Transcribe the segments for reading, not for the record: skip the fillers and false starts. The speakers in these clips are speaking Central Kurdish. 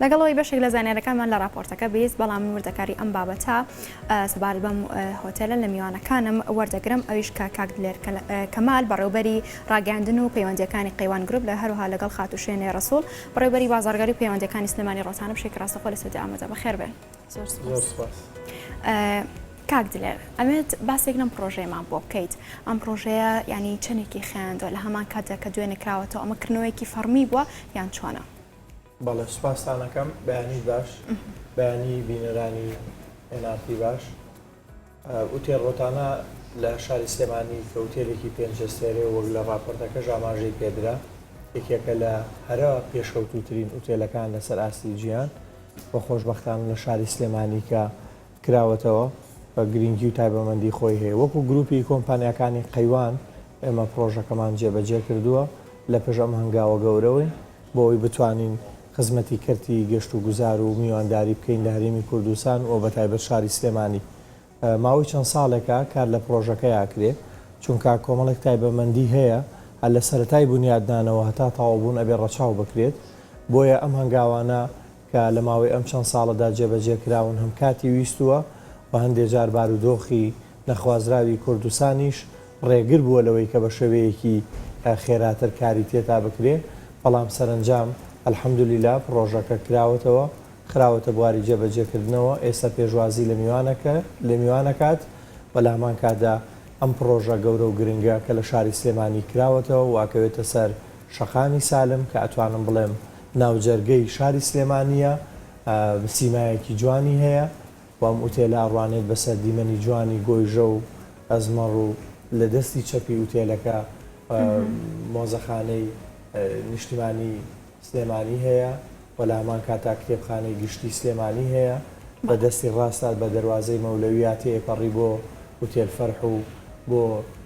لەگەڵ ئەوەی بەشێک لە زانیاریەکانمان لە ڕاپۆرتەکە 20 بەڵام من وردەکاری ئەم بابەتە سەبارەت بەم هۆتێلە لە میوانەکانم وەردەگرم ئەویش کە کاک دلێر کەمال بەڕێوبەری ڕاگەیاندن و پەیوەندیەکانی قەیوان گروپ لە هەروەها لەگەڵ خاتوو شێنێ ڕەسوڵ بەڕێوبەری بازاڕگەری و پەیوەندیەکانی سلێمانی ڕۆتانە بەشێکی ڕاستەخۆ لە سوێدی ئامادە بەخێر بێن. زۆر سوپاس. کاک دلێر ئەمێت باسێک لەم پرۆژەیەمان بۆ بکەیت ئەم پرۆژەیە یانی چەندێکی خایاندوە لە هەمان کاتدا کە دوێنێ کراوەتەوە ئەمە کردنەوەیەکی فەڕمی بووە یان چۆنە؟ بەڵێ سوپاستان ئەکەم بەیانیت باش بەیانی بینەرانی NRT باش ئوتێل ڕۆتانا لە شاری سلێمانی کە ئوتێلێکی پێنج ئەستێرەیە وەک لە ڕاپۆرتەکەش ئاماژەی پێدرا یەکێکە لە هەرە پێشکەوتووترین ئوتێلەکان لەسەر ئاستی جیهان و خۆشبەختانە لە شاری سلێمانی کە کراوەتەوە بە گرنگی و تایبەمەندی خۆی هەیە. وەکو گروپی کۆمپانیاکانی قەیوان ئێمە پڕۆژەکەمان جێبەجێ کردووە، لە پشت ئەم هەنگاوە گەورەوەین بۆ ئەوەی بتوانین خزمەتی کەرتی گەشتوگوزار و میوانداری بکەین لە هەرێمی کوردستان و بەتایبەت شاری سلێمانی. ماوەی چەند ساڵێکە کار لە پڕۆژەکەیا ئەکرێ، چونکا کۆمەڵێک تایبەمەندی هەیە هەر لە سەرەتای بونیادنانەوە هەتا تەواوبوون ئەبێ ڕەچاو بکرێت، بۆیە ئەم هەنگاوانە کە لە ماوەی ئەم چەند ساڵەدا جێبەجێ کراون هەم کاتی ویستووە و هەندێ جار بارودۆخی نەخوازراوی کوردستانیش ڕێگر بووە لەوەی کە بە شێوەیەکی خێراتر کاری تێتا بکرێ، بەڵام سەرەنجام الحمدللە پڕۆژەکە کراوەتەوە، خراوەتە بواری جێبەجێکردنەوە، ئێستا پێشوازی لە میوانەکە لە میوان ئەکات و لە هەمان کاتدا ئەم پڕۆژە گەورە و گرنگە کە لە شاری سلێمانی کراوەتەوە و ئەکەوێتە سەر شەقامی سالم کە ئەتوانم بڵێم ناوجەرگەی شاری سلێمانییە، سیمایەکی جوانی هەیە و ئەم ئوتێلە ئەڕوانێت بەسەر دیمەنی جوانی گۆیژە و ئەزمەڕ و لە دەستی چەپی ئوتێلەکە مۆزەخانەی نیشتیمانی سلێمانی هەیە و لە هەمان کاتا کتێبخانەی گشتی سلێمانی هەیە، بە دەستی ڕاستات بە دەروازەی مەولەوییا تێئەپەڕی بۆ ئوتێل فەرح و بۆ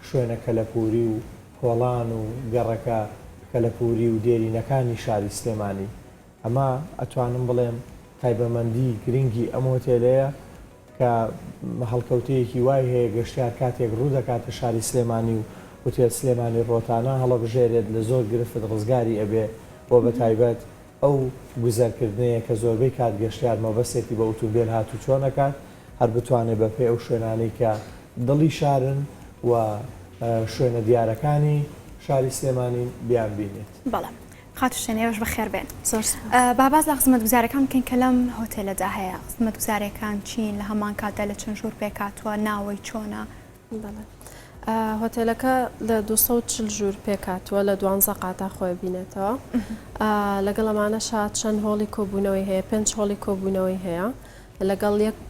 شوێنە کەلەپووری و کۆڵان و گەڕەکە کەلەپووری و دێرینەکانی شاری سلێمانی. ئەمە ئەتوانم بڵێم تایبەمەندی گرنگی ئەم هۆتێلەیە کە هەڵکەوتەیەکی وای هەیە گەشتیار کاتێک ڕوو دەکاتە شاری سلێمانی و هوتێل سلێمانی ڕۆتانا هەڵەبژێرێت لە زۆر گرفت ڕزگاری ئەبێ و بەتایبەت ئەو گوزەرکردنەیە کە زۆربەی کات گەشتیار مەبەستێتی بە ئوتومبێل هاتوچۆ نەکات هەر بتوانێت بە پێی ئەو شوێنانەی کە دڵی شارن و شوێنە دیارەکانی شاری سلێمانین بیانبینێت. بەڵێ خاتوو شێن ئێوەش بەخێر بێن. زۆر سوپاس. با باس لە خزمەتگوزاریەکان بکەین کە لەم هۆتێلەدا هەیە، خزمەتگوزاریەکان چین، لە هەمان کاتدا لە چەند ژوور پێکهاتووە، ناوەی چۆنە؟ بەڵێ هۆتێلەکە لە 240 ژوور پێکهاتووە لە دوانزە قاتا خۆی بینێتەوە لەگەڵ ئەمانەشا چەند هۆڵی کۆبوونەوەی هەیە پێنج هۆڵی کۆبوونەوەی هەیە لەگەڵ یەک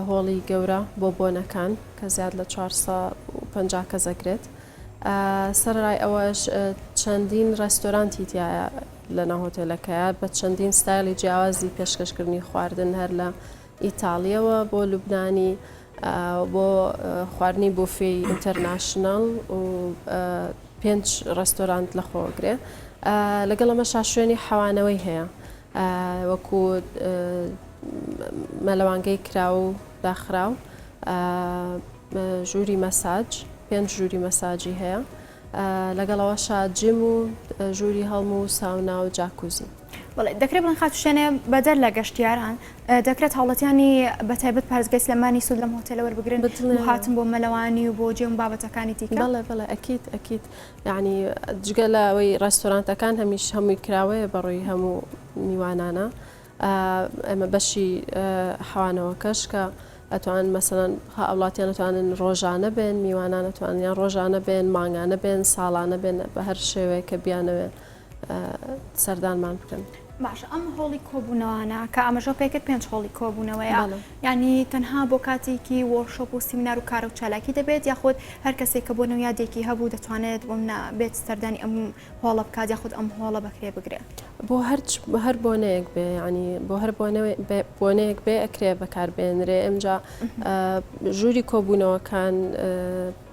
هۆڵی گەورە بۆ بۆنەکان کە زیاد لە 450 کەس ئەگرێت سەرەڕای ئەوەش چەندین ڕێستۆرانتی تایە لە ناو هۆتێلەکەیە بە چەندین ستایلی جیاوازی پێشکەشکردنی خواردن هەر لە ئیتاڵیەوە بۆ لوبنانی بۆ خواردنی بوفێی international و پێنج ڕێستۆرانت لەخۆگرێ لەگەڵ ئەمەشا شوێنی حەوانەوەی هەیە وەکو مەلەوانگەی کراو و داخراو ژووری مەساج پێنج ژووری مەساجی هەیە لەگەڵەوەشا gym و ژووری هەڵم و ساونا و جاکوزی. بەڵێ دەکرێت بڵێن خاتوو شێنێ بەدەر لە گەشتیاران دەکرێت هاوڵاتیانی بەتایبەت پارێزگای سلێمانی سوود لەم هۆتێلە وەربگرن بۆ هاتن بۆ مەلەوانی و بۆ gym و بابەتەکانی دیکە؟ بەڵێ بەڵێ ئەکید ئەکید یەعنی جگە لە ئەوەی ڕێستۆرانتەکان هەمیش هەمووی کراوەیە بەڕووی هەموو میوانانە ئێمە بەشی حەوانەوەکەش کە ئەتوان مەسەلەن هاوڵاتیان ئەتوانن ڕۆژانە بێن میوانان ئەتوانن یان ڕۆژانە بێن مانگانە بێن ساڵانە بێن بە هەر شێوەیە کە بیانەوێ سەردانمان بکەن. باشە ئەم هۆڵی کۆبوونەوانە کە ئاماژەو پێکرد پێنج هۆڵی کۆبوونەوەیە یانی تەنها بۆ کاتێکی workshop و سیمینار و کارە و چالاکی دەبێت یاخود هەر کەسێک کە بۆنە و یادێکی هەبوو دەتوانێت بۆ منە بێت سەردانی ئەم هۆڵە بکات یاخود ئەم هۆڵە بەکرێ بگرێ؟ بۆ هەر هەر بۆنەیەک بێ یانی بۆ هەر بۆنەیەک بێ ئەکرێ بەکاربێنرێ ئەمجا ژووری کۆبوونەوەکان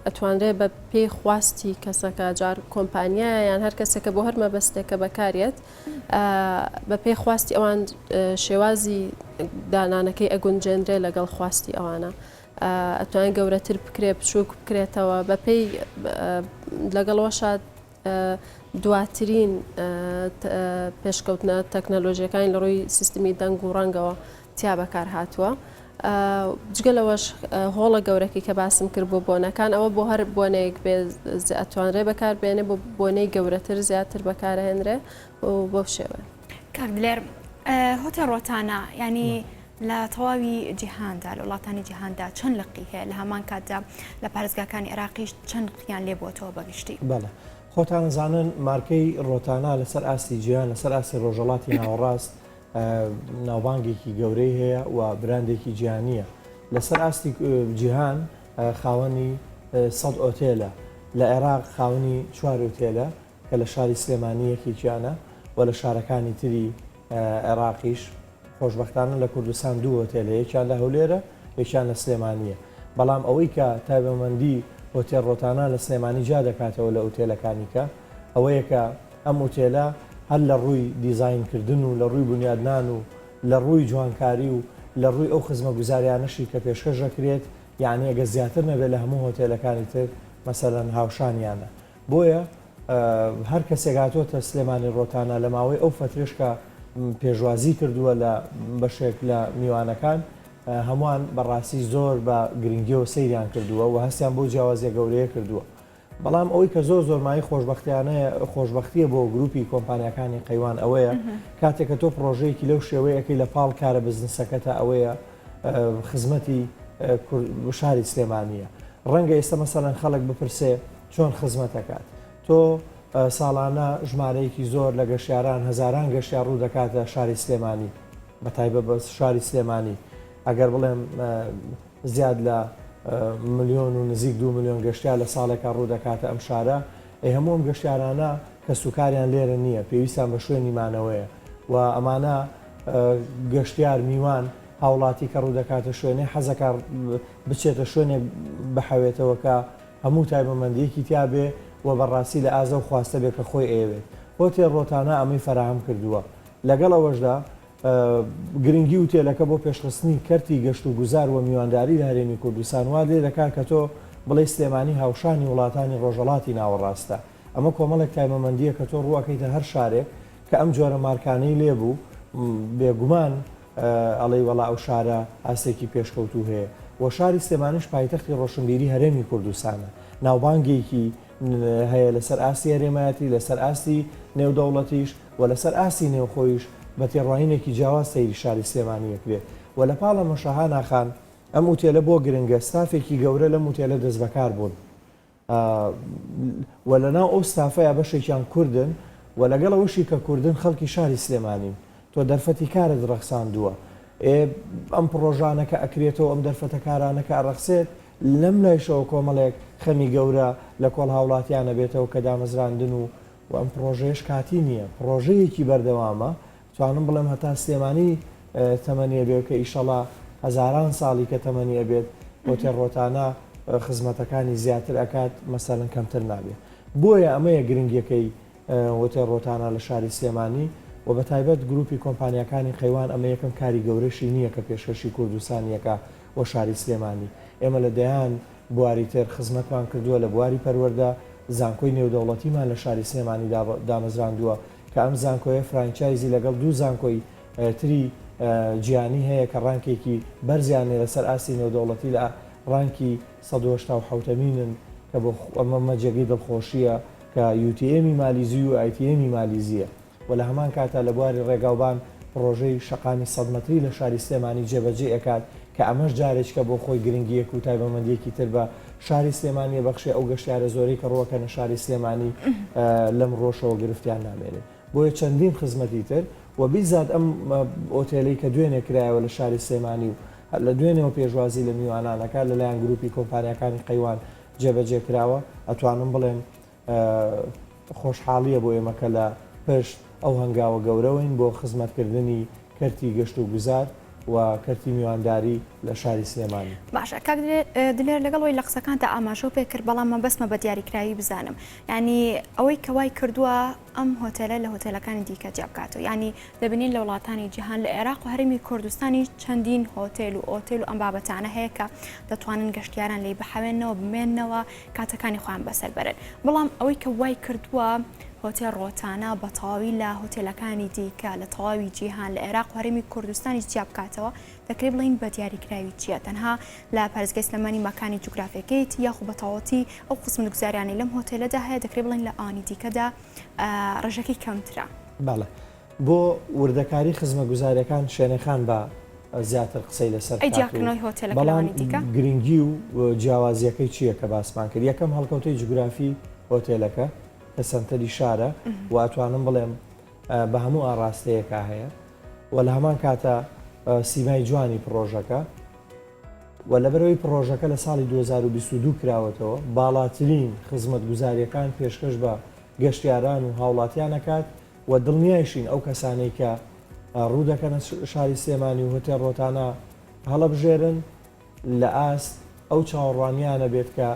ئەتوانرێ بە پێی خواستی کەسەکە جار کۆمپانیایە یان هەر کەسێکە بۆ هەر مەبەستێکە بەکارێت بە پێی خواستی ئەوان شێوازی دانانەکەی ئەگونجێنرێ لەگەڵ خواستی ئەوانە ئەتوانێت گەورەتر بکرێ بچووک بکرێتەوە بە پێی لەگەڵەوەشا. دواترین پێشکەوتنە تەکنەلۆژیەکانی لە ڕووی سیستمی دەنگ و ڕەنگەوە تیا بەکار هاتووە. جگە لەوەش هۆڵە گەورەکەی کە باسم کرد بۆ بۆنەکان ئەوە بۆ هەر بۆنەیەک بێ ئەتوانرێ بەکار بێنێ بۆ بۆنەی گەورەتر زیاتر بەکارهێنرێ و بەو شێوە. کاک دلێر هۆتێل ڕۆتانا یانی لە تەواوی جیهاندا لە وڵاتانی جیهاندا چەند لقی هەیە لە هەمان کاتدا لە پارێزگاکانی عێراقیش چەند لقیان لێ بووەتەوە بەگشتی؟ بەڵێ خۆتان ئەزانن مارکەی ڕۆتانا لەسەر ئاستی جیهان لەسەر ئاستی ڕۆژهەڵاتی ناوەڕاست ناوبانگێکی گەورەی هەیە و براندێکی جیهانییە. لەسەر ئاستی جیهان خاوەنی سەد ئۆتێلە. لە عێراق خاوەنی چوار ئوتێلە کە لە شاری سلێمانی یەکێکیانە و لە شارەکانی تری عێراقیش خۆشبەختانە لە کوردستان دوو هۆتێل هەیە، یەکیان لە هەولێرە، یەکیان لە سلێمانییە. بەڵام ئەوەی کە تایبەمەندی هۆتێل ڕۆتانا لە سلێمانی جیا دەکاتەوە لە ئوتێلەکانی کە، ئەوەیە کە ئەم ئوتێلە هەر لە ڕووی دیزاین کردن و لە ڕووی بونیادنان و لە ڕووی جوانکاری و لە ڕووی ئەو خزمەگوزاریانەشی کە پێشکەش دەکرێت یەعنی ئەگەر زیاتر نەبێت لە هەموو هۆتێلەکانی تر مەسەلەن هاوشانیانە بۆیە هەر کەسێک هاتۆتە سلێمانی ڕۆتانا لە ماوەی ئەو فەترەش کە پێشوازی کردووە لە بەشێک لە میوانەکان هەمووان بەڕاستی زۆر بە گرنگیەوە سەیریان کردووە و هەستیان بەو جیاوازیە گەورەیە کردووە. بەڵام ئەوەی کە زۆر زۆر مایەی خۆشبەختیانەیە خۆشبەختیە بۆ گروپی کۆمپانیاکانی قەیوان ئەوەیە کاتێک کە تۆ پڕۆژەیەکی لەو شێوەیە ئەکەی لە پاڵ کارە بزنسەکەتە ئەوەیە خزمەتی شاری سلێمانیە ڕەنگە ئێستا مەسەلەن خەڵک بپرسێ چۆن خزمەتەکات تۆ ساڵانە ژمارەیەکی زۆر لە گەشتیاران هەزاران گەشتیار ڕوو دەکاتە شاری سلێمانی بە تایبەت بە شاری سلێمانی ئەگەر بڵێم زیاد لە ملیۆن و نزیک دوو ملیۆن گەشتیار لە ساڵێکا ڕوو دەکاتە ئەم شارە، ئەی هەموو ئەم گەشتیارانە کەسوکاریان لێرە نییە، پێویستیان بە شوێنی مانەوەیە و ئەمانە گەشتیار، میوان، هاوڵاتی کە ڕوو دەکاتە شوێنێ حەزەکا بچێتە شوێنێک بحەوێتەوە کە هەموو تایبەمەندییەکی تیا بێ و بە ڕاستی لە ئاست ئەو خواستە بێ کە خۆی ئەیەوێت. هۆتێل ڕۆتانا ئەمەی فەراهەم کردووە. لەگەڵ ئەوەشدا گرنگی ئوتێلەکە بۆ پێشخستنی کەرتی گەشتوگوزار و میوانداری لە هەرێمی کوردستان وا لێ دەکات کە تۆ بڵێی سلێمانی هاوشانی وڵاتانی ڕۆژهەڵاتی ناوەڕاستە. ئەمە کۆمەڵێک تایبەمەندییە کە تۆ ڕووئەکەیتە هەر شارێک کە ئەم جۆرە مارکانەی لێ بوو بێگومان ئەڵێی وەڵا ئەو شارە ئاستێکی پێشکەوتوو هەیە و شاری سلێمانیش پایتەختی ڕۆشنبیری هەرێمی کوردستانە ناوبانگێکی هەیە لەسەر ئاستی هەرێمایەتی لەسەر ئاستی نێودەوڵەتیش و لەسەر ئاستی نێوخۆیش بە تێڕوانینێکی جیاواز سەیری شاری سلێمانی ئەکرێت و لە پاڵ ئەمەشا هانا خان ئەم ئوتێلە بۆ گرنگە ستافێکی گەورە لەم ئوتێلە دەستبەکار بوون و لەناو ئەو ستافەیا بەشێکیان کوردن و لەگەڵ ئەوەشی کە کوردن خەڵکی شاری سلێمانین تۆ دەرفەتی کارت ڕەخساندووە ئێ ئەم پڕۆژانە کە ئەکرێتەوە ئەم دەرفەتە کارانە کە ئەڕەخسێت لەم لایشەوە کۆمەڵێک خەمی گەورە لە کۆڵ هاوڵاتیان ئەبێتەوە کە دامەزراندن و و ئەم پڕۆژەیەش کاتی نییە، پڕۆژەیەکی بەردەوامە، توانم بڵێم هەتا سلێمانی تەمەنی ئەبێت کە ئیشەڵا هەزاران ساڵی کە تەمەنی ئەبێت هۆتێل ڕۆتانا خزمەتەکانی زیاتر ئەکات مەسەلەن کەمتر نابێت. بۆیە ئەمەیە گرنگیەکەی هۆتێل ڕۆتانا لە شاری سلێمانی و بە تایبەت گروپی کۆمپانیاکانی قەیوان ئەمە یەکەم کاری گەورەشی نییە کە پێشکەشی کوردستانی ئەکا و شاری سلێمانی ئێمە لە دەیان بواری تر خزمەتمان کردووە لە بواری پەروەردە، زانکۆی نێودەوڵەتیمان لە شاری سلێمانی دامەزراندووە کە ئەم زانکۆیە franchise ی لەگەڵ دوو زانکۆی تری جیهانی هەیە کە rank ێکی بەرزیان هەیە لەسەر ئاستی نێودەوڵەتی لە rank ی 187 مینن کە بۆ ئەمە جێگەی دڵخۆشییە کە UTM ی مالیزی و UiTM ی مالیزییە. و لە هەمان کاتا لە بواری ڕێگاوبان پڕۆژەی شەقامی سەد مەتری لە شاری سلێمانی جێبەجێ ئەکات کە ئەمەش جارێکیکە بۆ خۆی گرنگییەک و تایبەمەندییەکی تر بە شاری سلێمانی ئەبەخشێ ئەو گەشتیارە زۆرەی کە ڕووەکەنە شاری سلێمانی لەم ڕۆشەوە گرفتیان نامێنێ بۆیە چەندین خزمەتی تر و بیزات ئەم ئۆتێلەی کە دوێنێ کرایەوە لە شاری سلێمانی و لە دوێنێوە پێشوازی لە میوانان ئەکات لەلایەن گروپی کۆمپانیاکانی قەیوان جێبەجێ کراوە ئەتوانم بڵێم خۆشحاڵییە بۆ ئێمە کە لە پشت ئەو هەنگاوە گەورەوەین بۆ خزمەتکردنی کەرتی گەشتوگوزار. و کەرتی میوانداری لە شاری سلێمانی. باشە کاک دلێر لەگەڵ ئەوەی لە قسەکانتا ئاماژەو پێ کرد بەڵام مەبەستمە بە دیاریکراوی بزانم یانی ئەوەی کە وای کردووە ئەم هۆتێلە لە هۆتێلەکانی دیکە جیا بکاتەوە یانی دەبینین لە وڵاتانی جیهان لە عێراق و هەرێمی کوردستانی چەندین هۆتێل و ئۆتێل و ئەم بابەتانە هەیە کە دەتوانن گەشتیاران لێی بحەوێنەوە بمێنەوە کاتەکانی خۆیان بەسەر بەرن بەڵام ئەوەی کە وای کردووە هۆتێل ڕۆتانا بە تەواوی لە هۆتێلەکانی دیکە لە تەواوی جیهان لە عێراق و هەرێمی کوردستانیش جیا بکاتەوە دەکرێت بڵێین بە دیاریکراوی چییە؟ تەنها لە پارێزگای سلێمانی مەکانی جوگرافیەکەیەتی یاخو بە تەواوەتی ئەو خزمەتگوزاریانەی لەم هۆتێلەدا هەیە دەکرێت بڵێین لە ئەوانی دیکەدا ڕێژەکەی کەمترە؟ بەڵێ بۆ وردەکاری خزمەگوزاریەکان شێنێ خان با زیاتر قسەی لەسەر ئەی بکات و جیاکردنەوەی هۆتێلەکە بەڵام لەوانی دیکە؟ گرنگی و جیاوازیەکەی چییە کە باسمان کرد یەکەم هەڵکەوتەی جوگرافی هۆتێلەکە کە سەنتەری شارە و ئەتوانم بڵێم بە هەموو ئاڕاستەیەکا هەیە و لە هەمان کاتا سیمای جوانی پڕۆژەکە و لەبەرئەوەی پڕۆژەکە لە ساڵی 2022 کراوەتەوە باڵاترین خزمەتگوزارییەکان پێشکەش بە گەشتیاران و هاوڵاتیان ئەکات و دڵنیایشین ئەو کەسانەی کە ڕوو دەکەنە شاری سلێمانی و هۆتێل ڕۆتانا هەڵەبژێرن لە ئاست ئەو چاوەڕوانیانە بێت کە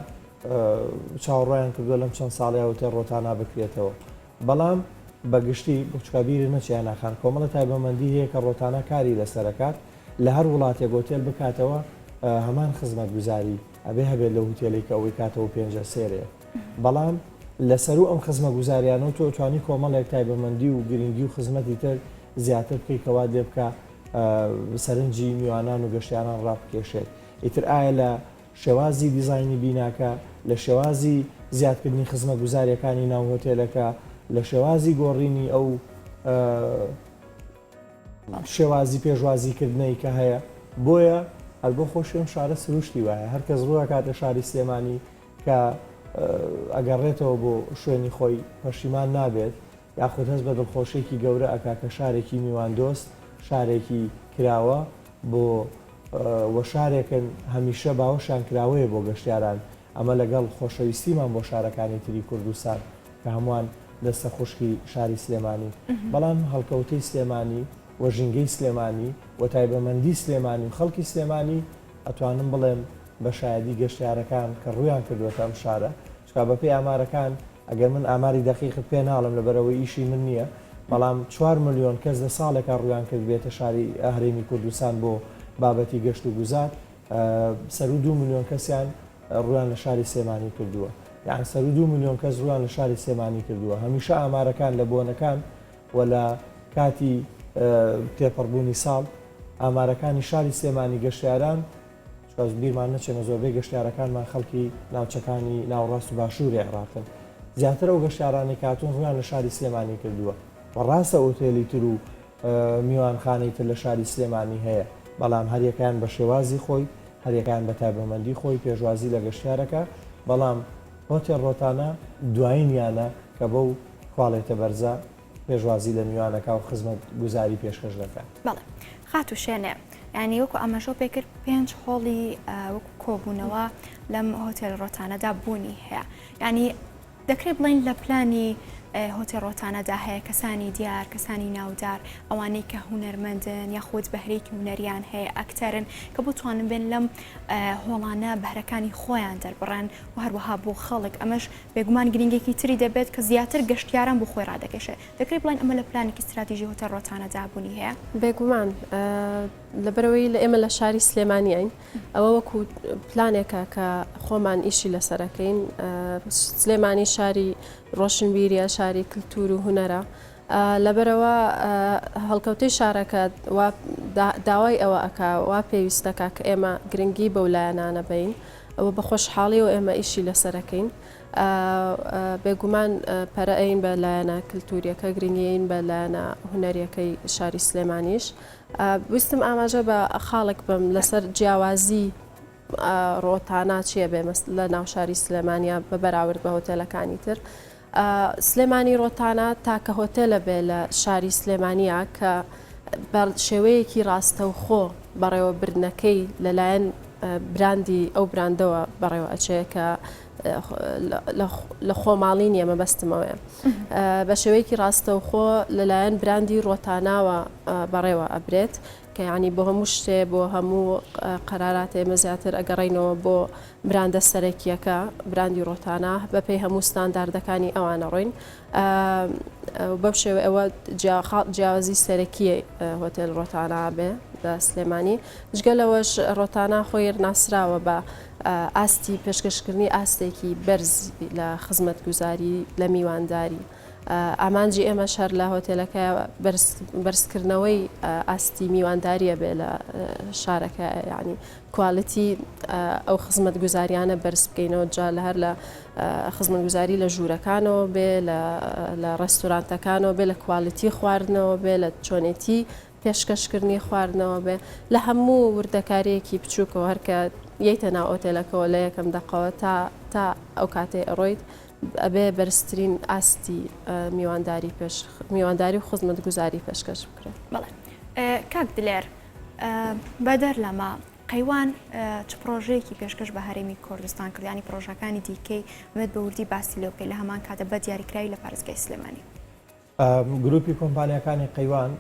چاوەڕوایان کردووە لەم چەند ساڵەیە هۆتێل ڕۆتانا بکرێتەوە. بەڵام بە گشتی چونکە بیرت نەچێ هەنا خان کۆمەڵە تایبەمەندی هەیە کە ڕۆتانا کاری لەسەر ئەکات لە هەر وڵاتێک هۆتێل بکاتەوە هەمان خزمەتگوزاری ئەبێ هەبێت لەو هوتێلەی کە ئەوەی کاتەوە پێنجە سێرەیە بەڵام لە سەروو ئەم خزمەگوزاریانەوە تۆ توانی کۆمەڵێک تایبەمەندی و گرنگی و خزمەتی تر زیاتر بکەی کە وات لێ بکا سەرنجی میوانان و گەشتیاران ڕابکێشێت ئیتر ئایا لە شێوازی دیزاینی بیناکە، لە شێوازی زیادکردنی خزمەتگوزارییەکانی ناو هۆتێلەکە، لە شێوازی گۆڕینی ئەو شێوازی پێشوازیکردنەی کە هەیە. بۆیە هەر بۆ خۆشی ئەم شارە سروشتی وایە، هەر کەس ڕوو ئەکاتە شاری سلێمانی کە ئەگەڕێتەوە بۆ شوێنی خۆی پەشیمان نابێت، یاخود هەست بە دڵخۆشییەکی گەورە ئەکا کە شارێکی میواندۆست، شارێکی کراوە بۆ و شارێکن هەمیشە باوەشیان کراوەیە بۆ گەشتیاران، ئەمە لەگەڵ خۆشەویستیمان بۆ شارەکانی تری کوردستان کە هەمووان دەستە خوشکی شاری سلێمانین، بەڵام هەڵکەوتەی سلێمانی و ژینگەی سلێمانی و تایبەمەندی سلێمانی و خەڵکی سلێمانی ئەتوانم بڵێم بە شایەدی گەشتیارەکان کە ڕوویان کردووەتە ئەم شارە، چونکە بەپێی ئامارەکان ئەگەر من ئاماری دەقیقت پێ ناڵێم لەبەرئەوەی ئیشی من نییە، بەڵام 4 ملیۆن کەس لە ساڵێکا ڕوویان کردبێتە شاری هەرێمی کوردستان بۆ بابەتی گەشت و گوزار، سەروو 2 ملیۆن کەسیان ڕوویان لە شاری سلێمانی کردووە. یان سەروو 2 ملیۆن کەس ڕوویان لە شاری سلێمانی کردووە. هەمیشە ئامارەکان لە بۆنەکان و لە کاتی تێپەڕبوونی ساڵ ئامارەکانی شاری سلێمانی گەشتیاران چونکە بیرمان نەچێ مە زۆربەی گەشتیارەکانمان خەڵکی ناوچەکانی ناوەڕاست و باشووری عێراقن، زیاتر ئەو گەشتیارانەی کە هاتوون ڕوویان لە شاری سلێمانی کردووە و ڕاستە ئوتێلی تر و میوانخانەی تر لە شاری سلێمانی هەیە، بەڵام هەریەکەیان بە شێوازی خۆی، هەریەکەیان بە تایبەمەندی خۆی پێشوازی لە گەشتیارەکە، بەڵام هۆتێل ڕۆتانا دوایینیانە کە بەو کواڵێتە بەرزە پێشوازی لە میوان ئەکا و خزمەتگوزاری پێشکەش دەکات. بەڵێ خاتوو شێنێ یانی وەکو ئاماژەو پێکرد پێنج هۆڵی وەکو کۆبوونەوە لەم هۆتێل ڕۆتانەدا بوونی هەیە یانی دەکرێت بڵێین لە پلانی هۆتێل ڕۆتانەدا هەیە کەسانی دیار کەسانی ناودار ئەوانەی کە هونەرمەندن یاخود بەهرەیەکی هونەریان هەیە ئەکتەرن کە بتوانن بێن لەم هۆڵانە بەهرەکانی خۆیان دەربڕن و هەروەها بۆ خەڵک ئەمەش بێگومان گرینگێکی تری دەبێت کە زیاتر گەشتیاران بۆ خۆی ڕادەکێشێت. دەکرێت بڵێین ئەمە لە پلانێکی ستراتیژی هۆتێل ڕۆتانەدا بوونی هەیە؟ بێگومان، لەبەرئەوەی لە ئێمە لە شاری سلێمانیین، ئەوە وەکو پلانێکە کە خۆمان ئیشی لەسەر ئەکەین. سلێمانی شاری ڕۆشنبیریە، شاری کلتور و هونەرە. لەبەرئەوە هەڵکەوتەی شارەکە وا داوای ئەوە ئەکا، وا پێویست دەکا کە ئێمە گرنگی بەو لایەنانە بەین. و بە خۆشحاڵیەوە ئێمە ئیشی لەسەر ئەکەین. بێگومان پەرە ئەین بە لایەنە کلتوریەکە، گرنگی ئەین بە لایەنە هونەریەکەی شاری سلێمانیش. ویستم ئاماژە بە خاڵێک بم لەسەر جیاوازی ڕۆتانا چییە بێ لە ناو شاری سلێمانیا بە بەراورد بە هۆتێلەکانی تر. سلێمانی ڕۆتانا تاکە هۆتێلە بێ لە شاری سلێمانیا کە بە شێوەیەکی ڕاستەوخۆ بەڕێوەبردنەکەی لەلایەن براندی ئەو براندەوە بەڕێوە ئەچێ کە لە خۆماڵی نییە مەبەستمەوەیە بە شێوەیەکی ڕاستەوخۆ لەلایەن براندی ڕۆتاناوە بەڕێوە ئەبرێت. کە یانی بۆ هەموو شتێ بۆ هەموو قەراراتێ ئێمە زیاتر ئەگەڕێینەوە بۆ براندە سەرەکییەکە براندی ڕۆتانا بەپێی هەموو ستانداردەکانی ئەوان ئەڕۆین بەم شێوە ئەوە جیاوازی سەرەکی هۆتێل ڕۆتانا بێ لە سلێمانی جگە لەوەش ڕۆتانا خۆی ناسراوە بە ئاستی پێشکەشکردنی ئاستێکی بەرز لە خزمەتگوزاری لە میوانداری. ئامانجی ئێمەش هەر لە هۆتێلەکە بەرزکردنەوەی ئاستی میوانداریە بێ لە شارەکە یعنی quality ئەو خزمەتگوزاریانە بەرز بکەینەوە جا لە هەر لە خزمەتگوزاری لە ژوورەکانەوە بێ لە ڕێستورانتەکانەوە بێ لە quality خواردنەوە بێ لە چۆنێتی پێشکەشکردنی خواردنەوە بێ لە هەموو وردەکاریەکی بچووکەوە هەرکە یەیتە ناو ئۆتێلەکەوە لە یەکەم دەقەوە تا تا ئەو کاتەی ئەڕۆیت ئەبێ بەرزترین ئاستی میوانداری پێش میوانداری و خزمەتگوزاری پێشکەش بکرێت. بەڵێ کاک دلێر بەدەر لەمە قەیوان چ پرۆژەیەکی پێشکەش بە هەرێمی کوردستان کرد ینی پرۆژەکانی دیکەی مێت بە وردی باسی لێ بکەی لە هەمان کاتە بە دیاریکراوی لە پارێزگای سلێمانی. گروپی کۆمپانیاکانی قەیوان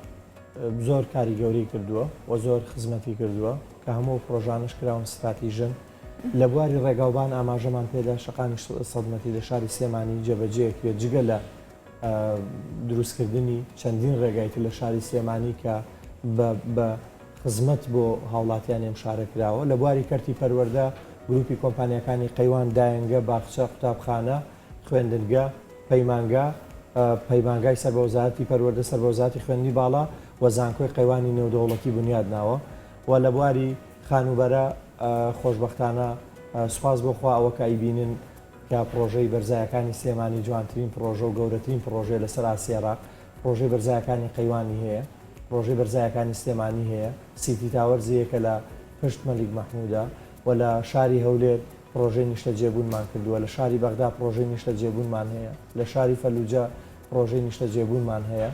زۆر کاری گەورەی کردووە و زۆر خزمەتی کردووە کە هەموو پرۆژانش کراون ستراتیژن لە بواری ڕێگاوبان ئاماژەمان پێدا شەقامی سەدمەتی لە شاری سلێمانی جێبەجێکرێت جگە لە دروستکردنی چەندین ڕێگای تر لە شاری سلێمانی کە بە خزمەت بۆ هاوڵاتیانی ئەم شارە کراوە. لە بواری کەرتی پەروەردە گروپی کۆمپانیاکانی قەیوان، دایەنگە، باخچە، قوتابخانە، خوێندنگە، پەیمانگا، پەیمانگای سەر بە وەزارەتی پەروەردە سەر بە وەزارەتی خوێندنی باڵا و زانکۆی قەیوانی نێودەوڵەتی بنیاد ناوە و لە بواری خانووبەرە خۆشبەختانە سوپاس بۆ خوا ئەوە کە ئەیبینن کە پڕۆژەی بەرزایەکانی سلێمانی جوانترین پڕۆژە و گەورەترین پڕۆژەیە لەسەر ئاستی عێراق، پڕۆژەی بەرزایەکانی قەیوانی هەیە، پڕۆژەی بەرزایەکانی سلێمانی هەیە، سیتی تاوەرز هەیە کە لە پشت مەلیک مەحموودە و لە شاری هەولێر پڕۆژەی نیشتەجێبوونمان کردووە، لە شاری بەغدا پڕۆژەی نیشتەجێبوونمان هەیە، لە شاری فەلوجە پڕۆژەی نیشتەجێبوونمان هەیە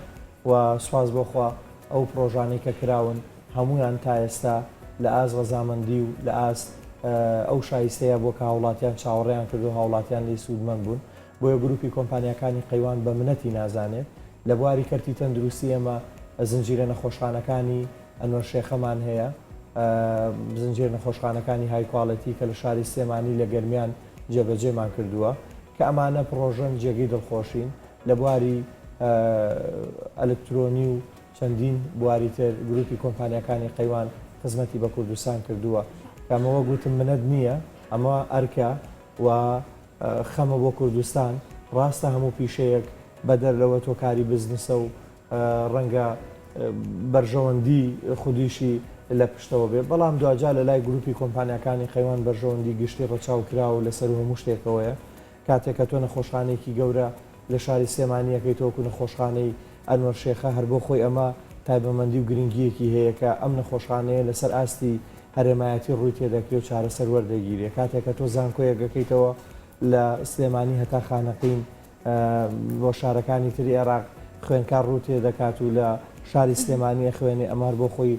و سوپاس بۆ خوا ئەو پڕۆژانەی کە کراون هەموویان تا ئێستا لە ئاست ڕەزامەندی و لە ئاست ئەو شایستەیە بووە کە هاوڵاتیان چاوەڕێیان کردو هاوڵاتیان لێی سوودمەند بوون. بۆیە گروپی کۆمپانیاکانی قەیوان بە منەتی نازانێت. لە بواری کەرتی تەندروستی ئێمە زنجیرە نەخۆشخانەکانی ئەنوەر شێخەمان هەیە، زنجیرە نەخۆشخانەکانی high quality کە لە شاری سلێمانی لە گەرمیان جێبەجێمان کردووە کە ئەمانە پڕۆژەن جێگەی دڵخۆشین. لە بواری ئەلکترۆنی و چەندین بواری تر گروپی کۆمپانیاکانی قەیوان خزمەتی بە کوردستان کردووە کە ئەمە وەک وتم منەت نییە ئەمە ئەرکە و خەمە بۆ کوردستان ڕاستە هەموو پیشەیەک بەدەر لەوە تۆ کاری بزنسە و ڕەنگە بەرژەوەندی خودیشی لە پشتەوە بێ بەڵام دواجار لە لای گروپی کۆمپانیاکانی قەیوان بەرژەوەندی گشتی ڕەچاو کراوە و لەسەروو هەموو شتێکەوەیە کاتێک کە تۆ نەخۆشخانەیەکی گەورە لە شاری سلێمانی ئەکەیتەوە وەکو نەخۆشخانەی ئەنوەر شێخە هەر بۆ خۆی ئەمە تایبەمەندی و گرنگییەکی هەیە کە ئەم نەخۆشخانەیە لەسەر ئاستی هەرێمایەتی ڕووی تێدەکرێ و چارەسەر وەردەگیرێ کاتێک کە تۆ زانکۆیەک ئەکەیتەوە لە سلێمانی هەتا خانەقین و شارەکانی تری عێراق خوێندکار ڕوو تێدەکات و لە شاری سلێمانی ئەخوێنێ ئەمە هەر بۆ خۆی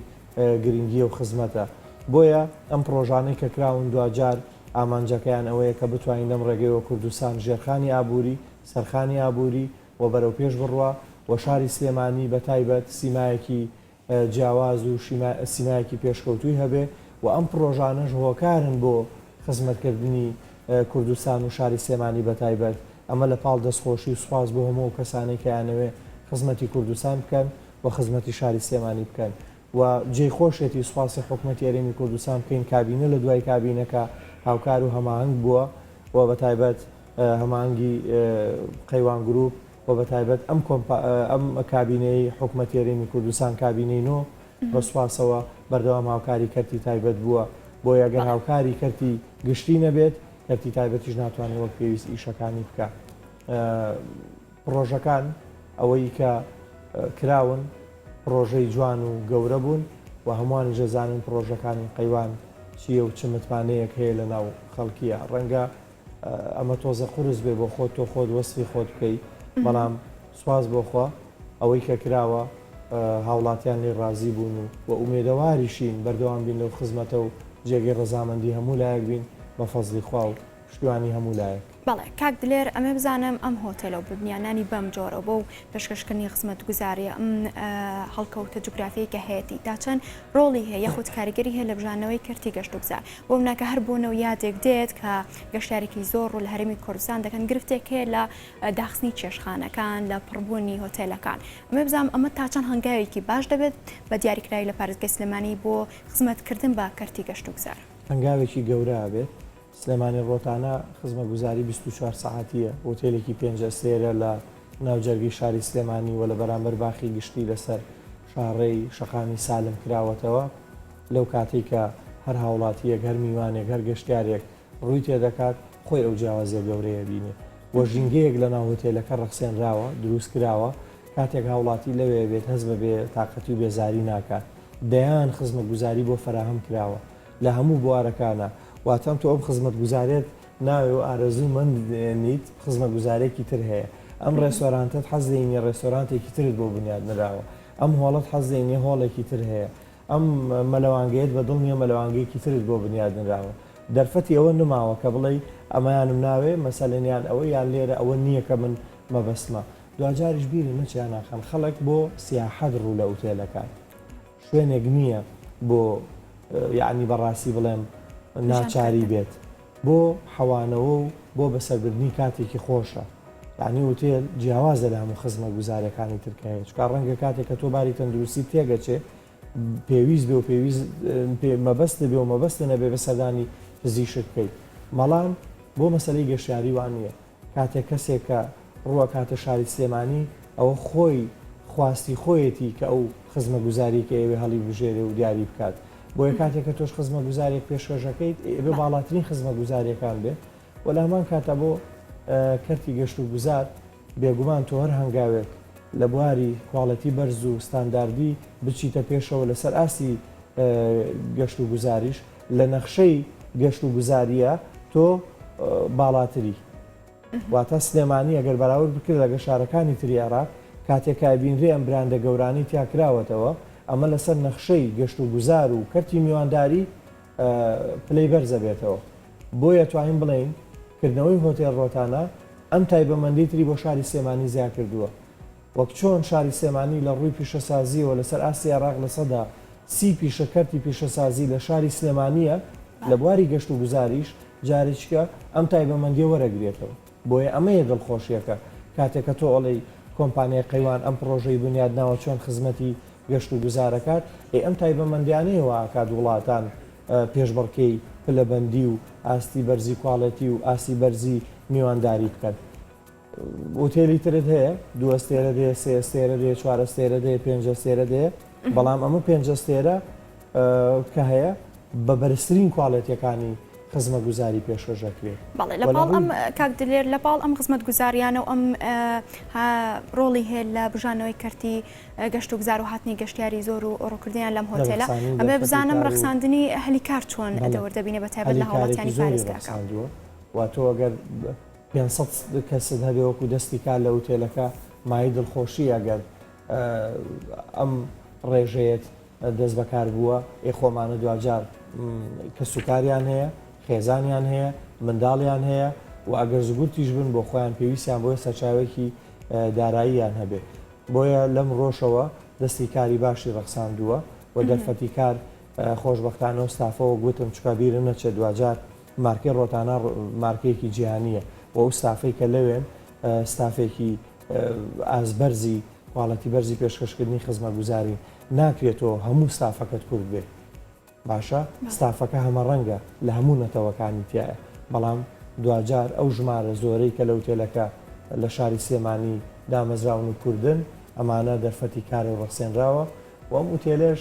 گرنگییە و خزمەتە بۆیە ئەم پڕۆژانەی کە کراون دواجار ئامانجەکەیان ئەوەیە کە بتوانین لەم ڕێگەیەوە کوردستان ژێرخانی ئابووری، سەرخانی ئابووری و بەرەوپێش بڕوا و شاری سلێمانی بە تایبەت سیمایەکی جیاواز و سیمایەکی پێشکەوتووی هەبێ و ئەم پڕۆژانەش هۆکارن بۆ خزمەتکردنی کوردستان و شاری سلێمانی بە تایبەت. ئەمە لە پاڵ دەستخۆشی و سوپاس بۆ هەموو ئەو کەسانەی کە ئەیانەوێ خزمەتی کوردستان بکەن و خزمەتی شاری سلێمانی بکەن. و جێی خۆشیەتی سوپاسی حکومەتی هەرێمی کوردستان بکەین کابینە لە دوای کابینە کە هاوکار و هەماهەنگ بووە و بەتایبەت هەماهەنگی قەیوان گروپ و بەتایبەت ئەم کۆمپا ئەم کابینەی حکومەتی هەرێمی کوردستان کابینەی نۆ بە سوپاسەوە بەردەوام هاوکاری کەرتی تایبەت بووە بۆیە گەر هاوکاری کەرتی گشتی نەبێت کەرتی تایبەتیش ناتوانێت وەک پێویست ئیشەکانی بکا. پڕۆژەکان ئەوەی کە کراون پڕۆژەی جوان و گەورە بوون و هەمووانیش دەزانن پڕۆژەکانی قەیوان چییە و چ متمانەیەک هەیە لە ناو خەڵکییە. ڕەنگە ئەمە تۆزە قورس بێ بۆ خۆت تۆ خۆت وەسفی خۆت بکەی بەڵام سوپاس بۆ خوا ئەوەی کە کراوە هاوڵاتیان لێی ڕازی بوون و و ئومێدەواریشین بەردەوام بین لەو خزمەتە و جێگەی ڕەزامەندی هەموو لایەک بین بە فەزڵی خوا و. پشتیوانی هەموو لایەک. بەڵێ کاک دلێر ئەمێ بزانم ئەم هۆتێلە و بنیانانی بەم جۆرە بۆ پێشکەشکردنی خزمەتگوزاریە ئەم هەڵکەوتە جوگرافیەی کە هەیەتی تا چەند ڕۆڵی هەیە یاخود کاریگەری هەیە لە بژانەوەی کەرتی گەشتوگوزار بۆ مناکە هەر بۆنە و یادێک دێت کە گەشتارێکی زۆر ڕوو لە هەرێمی کوردستان دەکەن گرفتێک هەیە لە داخستنی چێشخانەکان لە پڕبوونی هۆتێلەکان ئەمێ بزانم ئەمە تا چەند هەنگاوێکی باش دەبێت بە دیاریکراوی لە پارێزگای سلێمانی بۆ خزمەتکردن بە کەرتی گەشتوگوزار. هەنگاوێکی گەورە ئەبێت سلێمانی ڕۆتانا خزمەگوزاری 24 سەعاتییە، هۆتێلێکی پێنج ئەستێرە لە ناوجەرگەی شاری سلێمانی و لە بەرامبەر باخی گشتی لەسەر شاڕێی شەقامی سالم کراوەتەوە، لەو کاتەی کە هەر هاوڵاتییەک، هەر میوانێک، هەر گەشتیارێک ڕووی تێدەکات، خۆی ئەو جیاوازییە گەورەیە بینێ و ژینگەیەک لەناو هۆتێلەکە ڕەخسێنراوە، دروستکراوە، کاتێک هاوڵاتی لەوێ بێت هەست بە بێ تاقەتی و بێزاری ناکات، دەیان خزمەتگوزاری بۆ فەراهەم کراوە. لە هەموو بوارەکانا واتە تۆ ئەم خزمەتگوزاریەت ناوێ و ئارەزوو مەند نیت خزمەتگوزارێکی تر هەیە ئەم ڕێستۆرانتەت حەز لێی نیە ڕێستۆرانتێکی ترت بۆ بنیات نراوە ئەم هۆڵەت حەز لێی نیە هۆڵێکی تر هەیە ئەم مەلەوانگەیەت بە دڵ نیە مەلەوانگەیەکی ترت بۆ بنیات نراوە دەرفەتی ئەوە نماوە کە بڵێی ئەمەیانم ناوێ مەسەلەن یان ئەوە یان لێرە ئەوە نیە کە من مەبەستمە دواجاریش بیرت نەچێ یان خان خەڵک بۆ سیاحەت ڕوو لە ئوتێلەکات شوێنێک نییە بۆ یەعنی بەڕاستی بڵێم ناچاری بێت بۆ حەوانەوە و بۆ بەسەربردنی کاتێکی خۆشە یعنی ئوتێل جیاوازە لە هەموو خزمەتگوزاریەکانی تر کە هەیە چونکە ڕەنگە کاتێک کە تۆ باری تەندروستی تێگەچێ پێویست بێ و پێویست مەبەست بێ و مەبەست نەبێ بە سەردانی پزیشک بکەیت مەڵام بۆ مەسەلەی گەشتیاری وان نییە کاتێک کەسێک کە ڕووئەکاتە شاری سلێمانی ئەوە خۆی خواستی خۆیەتی کە ئەو خزمەگوزاریەی کە ئەیەوێ هەڵیبژێرێ و دیاری بکات بۆیە کاتێک کە تۆش خزمەگوزاریەک پێشکەش ئەکەیت ئەبێ باڵاترین خزمەگوزاریەکان بێ و لە هەمان کاتا بۆ کەرتی گەشت و گوزار بێگومان تۆ هەر هەنگاوێک لە بواری quality بەرز و ستانداردی بچیتە پێشەوە لەسەر ئاستی گەشت و گوزاریش لە نەخشەی گەشت و گوزاریە تۆ باڵاتری. واتە سلێمانی ئەگەر بەراورد بکرێت لەگەڵ شارەکانی تری عێراق، کاتێک کە ئەبینرێ ئەم براندە گەورانەی تیا کراوەتەوە، ئەمە لەسەر نەخشەی گەشتوگوزار و کەرتی میوانداری پلەی بەرز ئەبێتەوە. بۆیە توانین بڵێین کردنەوەی هۆتێل ڕۆتانا ئەم تایبەمەندی تری بۆ شاری سلێمانی زیا کردووە. وەک چۆن شاری سلێمانی لە ڕووی پیشەسازییەوە لەسەر ئاستی عێراق 30% پیشە کەرتی پیشەسازی لە شاری سلێمانییە، لە بواری گەشتوگوزاریش جارێکیکە ئەم تایبەمەندییە وەرەگرێتەوە. بۆیە ئەمەیە دڵخۆشییەکە کاتێک کە تۆ ئەڵێی کۆمپانیای قەیوان ئەم پڕۆژەی بنیادناوە چۆن خزمەتی گەشتوگوزار ئەکات، ئەی ئەم تایبەمەندیانەیە وا ئەکات وڵاتان پێشبڕکێی پلەبەندی و ئاستی بەرزی quality و ئاستی بەرزی میوانداری بکەن. ئوتێلی ترت هەیە دوو ئەستێرە دێ سێ ئەستێرە دێ چوار ئەستێرە دێ پێنج ئەستێرە دێ بەڵام ئەمە پێنج ئەستێرە کە هەیە بە بەرزترین quality ەکانی خزمەگوزاری پێشکەش دەکرێت. بەڵێ لە پاڵ ئەم کاک دلێر لە پاڵ ئەم خزمەتگوزاریانە و ئەم ڕۆڵی هەیە لە بژانەوەی کەرتی گەشت و گوزار و هاتنی گەشتیاری زۆر و ڕووکردنیان لەم هۆتێلە ئەمێ بزانم ڕەخساندنی هەلی کار چۆن دەور دەبینێ بە تایبەت لە هاوڵاتیانی پارێزگاکە. واتۆ ئەگەر 500 کەست هەبێ وەکو دەستی کار لە ئوتێلەکە مایەی دڵخۆشییە ئەگەر ئەم ڕێژەیەت دەست بەکار بووە، ئێ خۆمانە دواجار کەسوکاریان هەیە، خێزانیان هەیە، منداڵیان هەیە و ئەگەر زگورتیش بن بۆ خۆیان پێویستیان بۆیە سەرچاوەیەکی داراییان هەبێ. بۆیە لەم ڕۆشەوە دەستی کاری باشی ڕەخساندووە و دەرفەتی کار خۆشبەختانە و ستافەوە گوتم چونکە بیرم نەچێت دواجار مارکەی ڕۆتانا مارکەیەکی جیهانییە و ئەو ستافەی کە لەوێن ستافێکی ئاست بەرزی quality بەرزی پێشکەشکردنی خزمەتگوزارین ناکرێت تۆ هەموو ستافەکەت کورد بێ باشە ستافەکە هەمەڕەنگە لە هەموو نەتەوەکانی تایە بەڵام دواجار ئەو ژمارە زۆرەی کە لە ئوتێلەکە لە شاری سلێمانی دامەزراون و کوردن ئەمانە دەرفەتی کارە و ڕەخسێنراوە و ئەم ئوتێلەش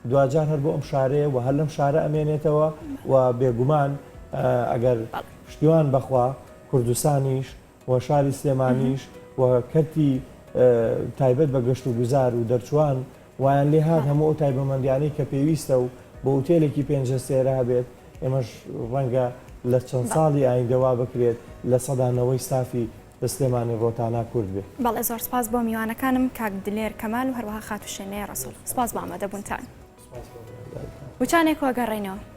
دواجار هەر بۆ ئەم شارەیە و هەر لەم شارە ئەمێنێتەوە و بێگومان ئەگەر پشتیوان بەخوا کوردستانیش و شاری سلێمانیش و کەرتی تایبەت بە گەشت و گوزار و دەرچووان وایان لێ هات هەموو ئەو تایبەمەندیانەی کە پێویستە و بۆ ئوتێلێکی پێنج ئەستێرە هەبێت ئێمەش ڕەنگە لە چەند ساڵی ئایندە وا بکرێت 90% ستافی لە سلێمانی ڕۆتانا کورد بێ. بەڵێ زۆر سپاس بۆ میوانەکانم کاک دلێر کەمال و هەروەها خاتوو شێنەیە ڕەسوڵ سپاس بۆ ئامادەبوونتان. سپاس بۆ میوانداریتان. وچانێک وەگەڕێینەوە.